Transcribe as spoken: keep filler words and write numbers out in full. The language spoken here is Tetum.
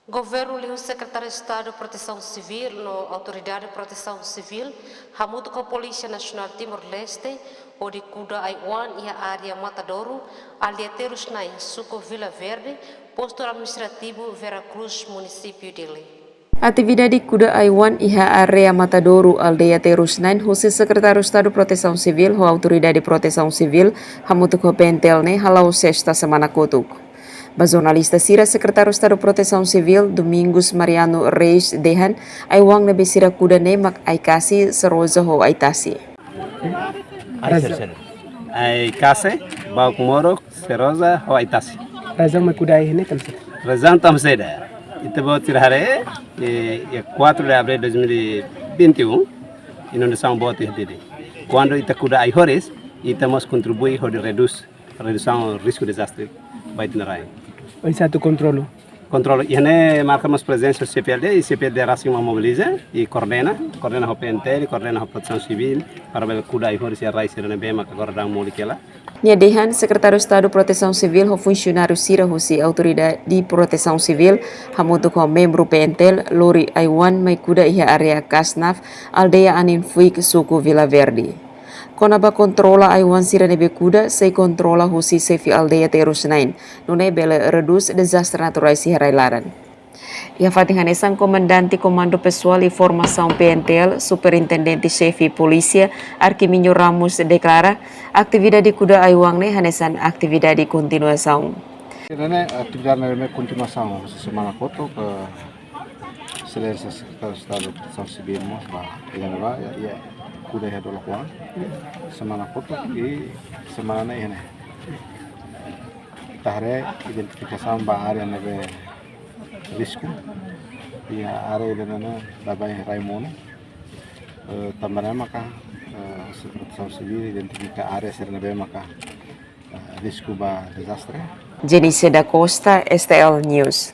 Governu liuhusi Sekretáriu Estadu Protesaun Sivíl no Autoridade Protesaun Sivíl hamutuk ho Polísia Nasionál Timor-Leste hodi kuda ai-oan iha área Matadouro, aldeia Terus Nain, suku Vila Verde, postu administrativu Vera Cruz, munisípiu Dili. Atividade kuda ai-oan iha área Matadouro, aldeia Terus Nain, husi Sekretáriu Estadu Protesaun Sivíl ho Autoridade Protesaun Sivíl hamutuk ho P N T L ne'e hala'o Sesta semana kotuk. Ba jornalista sira, Sekretáriu Estadu Protesaun Sivíl, Domingos Mariano Reis, dehan ai-oan ne'ebé sira kuda ne'e mak ai-kase, seroja ho ai-tasi. Ai-kase, bauk-moruk, seroja ho ai-tasi. Razaun mai kuda ai-ne'e tanba saida? Razaun tanba saida? Ita-boot sira haree, eh, iha quatro de abril de dois mil e vinte e um, inundasaun boot iha Dili. Kuandu ita kuda ai-horis, ita mós kontribui hodi redús, redusaun risku dezastre ba ita-nia rain. Oinsá atu kontrolu? Kontrolu, iha ne'e marka mós prezensa C P L D, i C P L D rasik mak mobiliza, i koordena, koordena ho P N T L, koordena ho Protesaun Sivíl, para bele kuda ai-horis iha rai sira ne'ebé mak agora daudaun molik hela. Nia dehan, Sekretáriu Estadu Protesaun Sivíl ho funsionáriu sira husi Autoridade Protesaun Sivíl hamutuk ho membru P N T L lori ai-oan mai kuda iha área Kasnaf, aldeia Anin Fuik, suku Vila Verde. Kona-ba kontrola ai-oan sira ne'ebé kuda, sei kontrola husi xefe aldeia Terus Nain, nune'e bele redús dezastre naturais iha rai-laran. Iha fatin hanesan, Komandante Komandu Pesoál i Formasaun P N T L, Superintendente Xefe Polísia, Arquiminho Ramos, deklara, atividade kuda ai-oan ne'e hanesan atividade kontinuasaun. Ne'e atividade ne'e kontinuasaun, semana kotuk, eh, Exelénsia Sekretáriu Estadu Protesaun Sivíl mós ba, iha ne'ebá, iha, iha kuda iha dolok oan. Semana kotuk i semana ne'e iha ne'e. Ita haree identifikasaun ba área ne'ebé risku. Iha área ida-ne'e ne'e dadaun rai monu. Eh, tanba ne'e maka, eh, Sekretáriu Estadu Sivíl identifika área sira ne'ebé maka, eh, risku ba dezastre. Jenice da Costa, S T L News.